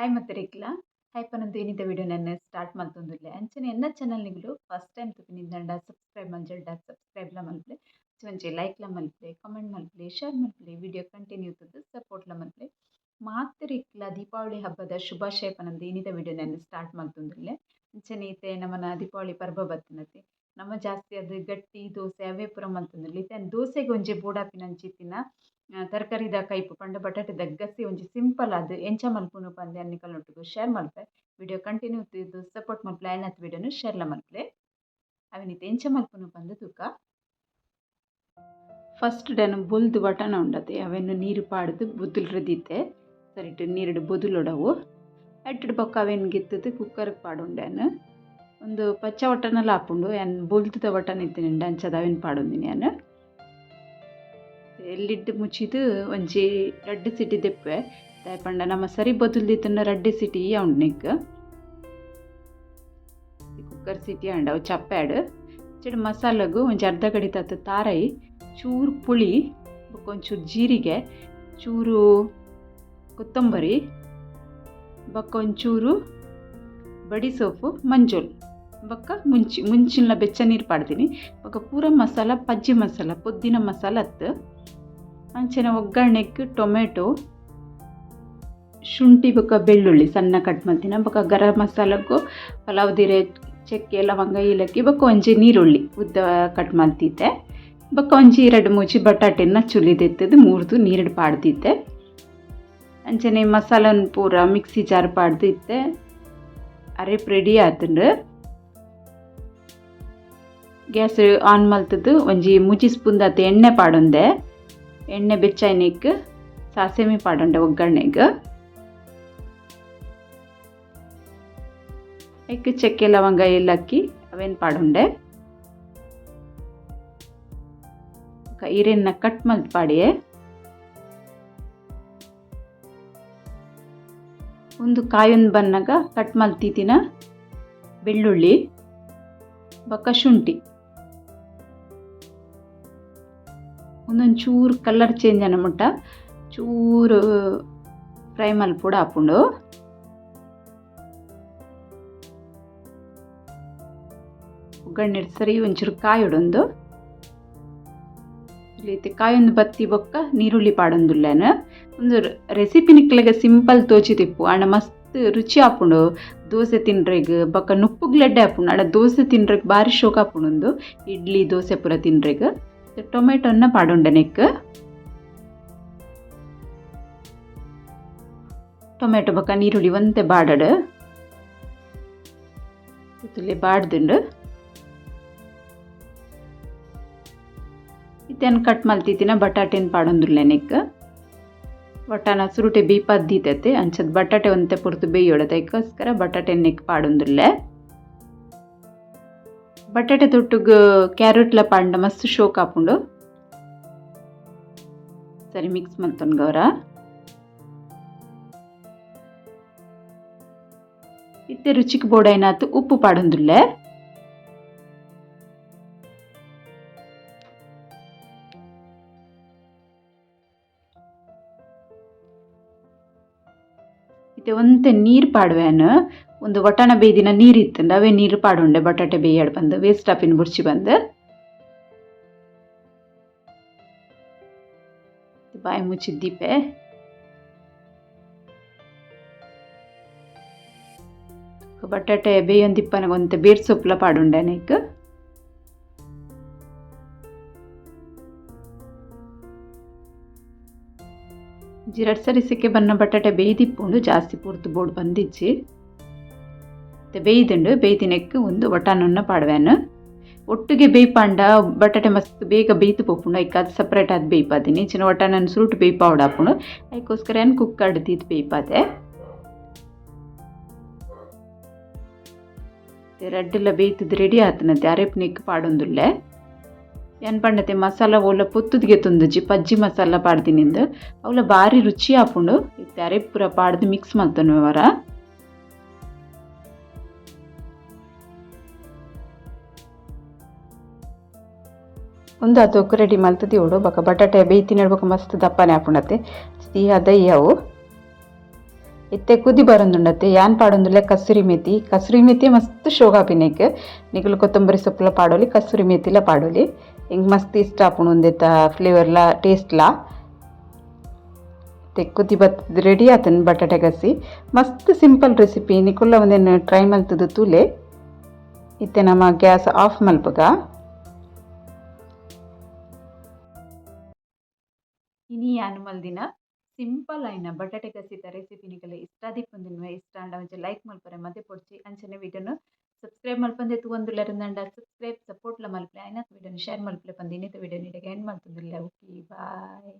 Hi ಮತ್ತರೆಕ್ಲ hi ಪನಂದು ಏನಿದ video ನನ್ನ start ಮಲ್ತೊಂದುಲ್ಲೆ ಅಂಚನೆ ಎನ್ನ ಚಾನಲ್ ನಿಗುಲು ಫಸ್ಟ್ ಟೈಮ್ ತೂಪಿನಿಂದಂಡ ಸಬ್ಸ್ಕ್ರೈಬ್ ಮಲ್ಜಲ್ಡ ಸಬ್ಸ್ಕ್ರೈಬ್ಲ ಮಲ್ಪುಲೆ ಒಂಜಿ ಲೈಕ್ಲ ಮಲ್ಪುಲೆ ಕಮೆಂಟ್ ಮಲ್ಪುಲೆ ಶೇರ್ ಮಲ್ಪುಲೆ ವಿಡಿಯೋ ಕಂಟಿನ್ಯೂ ತೂದು ಸಪೋರ್ಟ್ಲ ಮಲ್ಪುಲೆ ಮಾತೆರೆಗ್ಲ ದೀಪಾವಳಿ ಹಬ್ಬದ ಶುಭಾಶಯ ಪನಂದು ಏನಿದ ವಿಡಿಯೋ ನನ್ನ ಸ್ಟಾರ್ಟ್ ಮಲ್ತೊಂದುಲ್ಲೆ ಅಂಚನೆ ಇತ್ತೆ ನಮನ ದೀಪಾವಳಿ ಪರ್ಬ ಬತ್ತಿನತೆ ನಮ ಜಾಸ್ತಿ ಅದು ಗಟ್ಟಿ ದೋಸೆ ಅವೇ ಪೂರ ಮಲ್ತೊಂದುಲ್ಲೆ ಇತ್ತೆ ದೋಸೆಗೆ ಒಂಜಿ ಬೋಡಾಪಿನಂಚಿತ್ತಿನ ತರಕಾರಿದ ಕೈಪು ಪಂಡ ಬಟಾಟೆದ ಗಸಿ ಒಂಜಿ ಸಿಂಪಲ್ ಆದ್ ಎಂಚ ಮಲ್ಪುನು ಪಂದ್ ಯಾನ್ ನಿಕಲ್ನೊಟ್ಟುಗು ಶೇರ್ ಮಲ್ಪೆ. ವಿಡಿಯೋ ಕಂಟಿನ್ಯೂ ತೂದು ಸಪೋರ್ಟ್ ಮಲ್ಪುಲೆ ಆಯಿನಾತ್ ವಿಡಿಯೋನು ಶೇರ್ಲ ಮಲ್ಪುಲೆ. ಅವೆನ್ ಇತ್ತೆ ಎಂಚ ಮಲ್ಪುನು ಪಂದ್ ತೂಕ. ಫಸ್ಟ್ ಡನ್ ಬೊಲ್ದು ಬಟಾಣ ಉಂಡತೆ ಅವೆನ್ ನೀರು ಪಾಡ್ದು ಬೊದುಲ್ರೆ ದೀತೆ ಸರಿಟ್ ನೀರುಡು ಬೊದುಲೊಡವು ಅಟ್ಟಿಡ್ ಬೊಕ್ಕ ಅವೆನ್ ಗೆತ್ತುದು ಕುಕ್ಕರ್ಗ್ ಪಾಡೊಂಡೆ ಯಾನ್. ಉಂದು ಪಚ್ಚ ಬಟಾಣಲ ಆಪುಂಡು ಯಾನ್ ಬೊಲ್ದುದ ಬಟಾಣ ಇತ್ತಿನಿಂಡ ಅಂಚಾದ್ ಅವೆನ್ ಪಾಡೊಂದಿನಿ ಯಾನ್. ಲಿಡ್ ಮುಚ್ಚಿದ್ ಒಂಜಿ ರಡ್ಡ್ ಸಿಟಿ ದೆಪ್ಪುವೆ ದಾಯೆ ಪಂಡ ನಮ ಸರಿ ಬೊದುಲ್ದಿತ್ತುಂಡ ರಡ್ಡ್ ಸಿಟಿ ಉಂಡು ನೆಕ್ಕ್. ಕುಕ್ಕರ್ ಸಿಟಿ ಆಂಡ್ ಅವು ಚಪ್ಪೆ ಆಡ್. ಅಂಚನೆ ಮಸಾಲಗ್ ಒಂಜಿ ಅರ್ಧ ಗಡಿತಾತ್ ತಾರೈ ಚೂರು ಪುಳಿ ಬೊಕ ಒಂಚೂರು ಜೀರಿಗೆ ಚೂರು ಕೊತ್ತಂಬರಿ ಬೊಕ ಒಂಚೂರು ಬಡಿ ಸೋಪು ಮಂಜೊಲ್ ಬೊಕ ಮುಂಚಿ ಮುಂಚಿನ್ಲ ಬೆಚ್ಚ ನೀರು ಪಾಡ್ದಿನಿ ಬೊಕ ಪೂರ ಮಸಾಲ ಪಜ್ಜಿ ಮಸಾಲ ಪೊದ್ದಿನ ಮಸಾಲ ಅತ್ತ್. ಅಂಚನೆ ಒಗ್ಗರಣೆಗ್ ಟೊಮೆಟೊ ಶುಂಠಿ ಬೊಕ ಬೆಳ್ಳುಳ್ಳಿ ಸಣ್ಣ ಕಟ್ ಮಲ್ತಿನ ಬೊಕ ಗರಂ ಮಸಾಲಗ್ ಪಲಾವ್ ದಿರೆ ಚಕ್ಕೆ ಲವಂಗ ಏಲಕ್ಕಿ ಬೊಕ ಒಂಜಿ ನೀರುಳ್ಳಿ ಉದ್ದ ಕಟ್ ಮಲ್ತಿತ್ತೆ ಬೊಕ ಒಂಜಿ ರಡ್ಡ್ ಮೂಜಿ ಬಟಾಟೆನ್ ಚುಲಿ ದೆತ್ತುದು ಮೂರ್ದು ನೀರುಡು ಪಾಡ್ದಿತ್ತೆ. ಅಂಚನೆ ಮಸಾಲನ್ ಪೂರ ಮಿಕ್ಸಿ ಜಾರ್ ಪಾಡ್ದು ಇತ್ತೆ ಅರೆಪ್ ರೆಡಿ ಆತುಂಡು. ಗ್ಯಾಸ್ ಆನ್ ಮಲ್ತುದು ಒಂಜಿ ಮೂಜಿ ಸ್ಪೂನ್ ದಾತ್ ಎಣ್ಣೆ ಪಾಡೊಂದೆ. ಎಣ್ಣೆ ಬೆಚ್ಚಾಯಿನೆಕ್ ಸಾಸಿವೆ ಪಾಡೊಂಡೆ ಒಗ್ಗರಣೆಗ್. ಐಕ್ ಚಕ್ಕೆ ಲವಂಗ ಏಲಕ್ಕಿ ಅವೆನ್ ಪಾಡೊಂಡೆ. ಬೊಕ ಇರೆನ್ನ ಕಟ್ ಮಲ್ತ್ ಪಾಡಿಯೆ. ಉಂದು ಕಾಯೊಂದು ಬನ್ನಗ ಕಟ್ ಮಲ್ತಿತ್ತಿನ ಬೆಳ್ಳುಳ್ಳಿ ಬೊಕ ಶುಂಠಿ ಉಂದೊಂಚೂರು ಕಲರ್ ಚೇಂಜ್ ಆನ ಮುಟ್ಟ ಚೂರು ಫ್ರೈ ಮಲ್ಪೊಡು ಆಪುಂಡು. ಒಗ್ಗರಣೆಡ್ ಸರಿ ಒಂಚೂರು ಕಾಯೊಡೊಂದು ಇತ್ತೆ ಕಾಯೊಂದು ಬತ್ತಿ ಬೊಕ್ಕ ನೀರುಳ್ಳಿ ಪಾಡೊಂದುಲ್ಲೆನ್. ಉಂದು ರೆಸಿಪಿ ನಿಕ್ಲೆಗ್ ಸಿಂಪಲ್ ತೋಜಿದಿಪ್ಪು ಆಂಡ ಮಸ್ತ್ ರುಚಿ ಆಪುಂಡು. ದೋಸೆ ತಿನ್ರೆಗ್ ಬೊಕ್ಕ ನುಪ್ಪುಗ್ಲ ಎಡ್ಡೆ ಆಪುಂಡು ಆಂಡ ದೋಸೆ ತಿನ್ರೆಗ್ ಬಾರಿ ಶೋಕ್ ಆಪುಂಡು ಉಂದು ಇಡ್ಲಿ ದೋಸೆ ಪೂರ ತಿನ್ರೆಗ್. ಟೊಮೆಟೊನ್ನ ಪಾಡೊಂಡೆ ನೆಕ್ಕ್. ಟೊಮೆಟೊ ಬೊಕ್ಕ ನೀರುಳ್ಳಿ ಒಂತೆ ಬಾಡಡ್ ತುಲೆ ಬಾಡ್ದುಂಡು. ಇತ್ತೆ ಯಾನ್ ಕಟ್ ಮಲ್ತಿತ್ತಿನ ಬಟಾಟೆನ್ ಪಾಡೊಂದುಲ್ಲೆ ನೆಕ್ಕ್. ಬಟಾಣ ಸುರುಟೆ ಬೇಯ್ಪಾದ್ ದೀತತೆ ಅಂಚದ ಬಟಾಟೆ ಒಂತೆ ಪೊರ್ತು ಬೇಯ್ಯೊಡತೆ ಐಕೋಸ್ಕರ ಬಟಾಟೆನ್ ನೆಕ್ಕ್ ಪಾಡೊಂದುಲ್ಲೆ. ಬಟಾಟೆ ತೊಟ್ಟುಗ್ ಕ್ಯಾರೆಟ್ಲ ಪಾಡ್ಂಡ ಮಸ್ತ್ ಶೋಕ್ ಆಪುಂಡು. ಸರಿ ಮಿಕ್ಸ್ ಮಲ್ತೊನ್ಗ ಒರ. ಇತ್ತೆ ರುಚಿಕ್ ಬೋಡಾಯಿನಾತ್ ಉಪ್ಪು ಪಾಡೊಂದುಲ್ಲೆ. ಇತ್ತೆ ಒಂತೆ ನೀರ್ ಪಾಡುವೆ ಯಾನ್. ಉಂದು ವಟಾಣ ಬೇಯ್ದಿನ ನೀರ್ ಇತ್ತ್ಂಡ ಅವೇ ನೀರ್ ಪಾಡೊಂಡೆ ಬಟಾಟೆ ಬೇಯಡ್ ಪಂದ್ ವೇಸ್ಟ್ ಆಪಿನ ಬೊಡ್ಚಿ ಪಂದ್. ಬಾಯಿ ಮುಚ್ಚಿದ್ ದೀಪೆ. ಬಟಾಟೆ ಬೇಯೊಂದಿಪ್ಪನಗ ಒಂತೆ ಬೇರ್ ಸೊಪ್ಪುಲ ಪಾಡೊಂಡೆ ಐಕ್. ಒಂಜಿ ರಡ್ಡ್ ಸರಿ ಸಿಕ್ಕೆ ಬನ್ನ ಬಟಾಟೆ ಬೇಯ್ದಿಪ್ಪುಂಡು ಜಾಸ್ತಿ ಪೊರ್ತು ಬೋಡು ಬಂದಿಜ್ಜಿ. ಇತ್ತೆ ಬೇಯ್ದುಂಡು ಬೇಯ್ದಿನೆಕ್ಕ್ ಉಂದು ವಟಾಣನ್ನ ಪಾಡುವೆನ್. ಒಟ್ಟುಗೆ ಬೇಯ್ಪಾಂಡ ಬಟಾಟೆ ಮಸ್ತ್ ಬೇಗ ಬೇಯ್ತು ಪೋಪುಂಡು ಐಕ್ ಆದ್ ಸಪರೇಟ್ ಆದ್ ಬೇಯ್ಪಾದಿನಿ. ಇಜ್ಜಿಂಡ ವಟಾಣನ್ ಸುರುಟು ಬೇಯ್ಪಾವೊಡಾಪುಂಡು ಐಕೋಸ್ಕರ ಯಾನ್ ಕುಕ್ಕರ್ಡ್ ದೀದ್ ಬೇಯ್ಪಾದೆ. ರಡ್ಡ್ಲ ಬೇಯ್ತುದು ರೆಡಿ ಆತುಂಡು ಅರೆಪುನೆಕ್ ಪಾಡೊಂದುಲ್ಲೆ. ಯಾನ್ ಪಂಡತೆ ಮಸಾಲ ಓಲ ಪೊತ್ತುದು ಗೆತೊಂದುಜಿ ಪಜ್ಜಿ ಮಸಾಲ ಪಾಡ್ದಿನಿಂದ್ ಅವ್ಲ ಬಾರಿ ರುಚಿ ಆಪುಂಡು. ಇತ್ತೆ ಅರೆಪು ಪೂರ ಪಾಡ್ದ್ ಮಿಕ್ಸ್ ಮಲ್ತೊನುವೆ ಒರ. ಉಂದು ಅತೋಕು ರೆಡಿ ಮಲ್ತ್ ದೀವೊಡು ಬೊಕ ಬಟಾಟೆ ಬೇಯ್ತಿನೆಡ್ ಬೊಕ ಮಸ್ತ್ ದಪ್ಪನೆ ಆಪುಂಡತೆ ಈ ಅದ ಅವು. ಇತ್ತೆ ಕುದಿ ಬರೊಂದುಂಡತ್ತೆ. ಯಾನ್ ಪಾಡೊಂದುಲ್ಲೆ ಕಸೂರಿ ಮೇತಿ. ಕಸೂರಿ ಮೇತಿ ಮಸ್ತ್ ಶೋಗಾಪಿನೇಕ್. ನಿಕುಲು ಕೊತ್ತಂಬರಿ ಸೊಪ್ಪುಲ ಪಾಡೊಲಿ, ಕಸೂರಿ ಮೇತಿಲ ಪಾಡೊಲಿ. ಎಂಕ್ ಮಸ್ತ್ ಇಷ್ಟ ಆಪುಂಡು ಉಂದೆತ ಫ್ಲೇವರ್ಲ ಟೇಸ್ಟ್ಲ. ಕುದಿ ಬತ್ತದ್ ರೆಡಿ ಆತನ್ ಬಟಾಟೆ ಗಸಿ. ಮಸ್ತ್ ಸಿಂಪಲ್ ರೆಸಿಪಿ. ನಿಕುಲ್ಲ ಒಂದೆನ್ ಟ್ರೈ ಮಲ್ತದು ತೂಲೆ. ಇತ್ತೆ ನಮ ಗ್ಯಾಸ್ ಆಫ್ ಮಲ್ಪುಗ. ಇನಿ ಯಾನ್ ಮಲ್ದಿನ ಸಿಂಪಲ್ ಆಯಿನ ಬಟಾಟೆ ಗಸಿತ ರೆಸಿಪಿ ನಿಕಲೆ ಇಷ್ಟ ಆದಿಪ್ಪುಂದಿನ್ವೆ. ಇಷ್ಟ ಆಂಡ ಒಂಜಿ ಲೈಕ್ ಮಲ್ಪರೆ ಮದೆ ಪೊಡ್ಚಿ. ಅಂಚನೆ ವಿಡಿಯೋನು ಸಬ್ಸ್ಕ್ರೈಬ್ ಮಲ್ಪಂದೆ ತೂವೊಂದುಲ್ಲೆರ್ ಅಂಡ ಸಬ್ಸ್ಕ್ರೈಬ್ ಸಪೋರ್ಟ್ಲ ಮಲ್ಪಲೆ. ಆಯಿನಾತ್ ವಿಡಿಯೋನು ಶೇರ್ ಮಲ್ಪಲೆ ಪಂದ್ ಇನ್ನಿತ ವಿಡಿಯೋನು ಇಡೆಗ್ ಎಂಡ್ ಮಲ್ತೊಂದುಲ್ಲೆ. Okay, bye.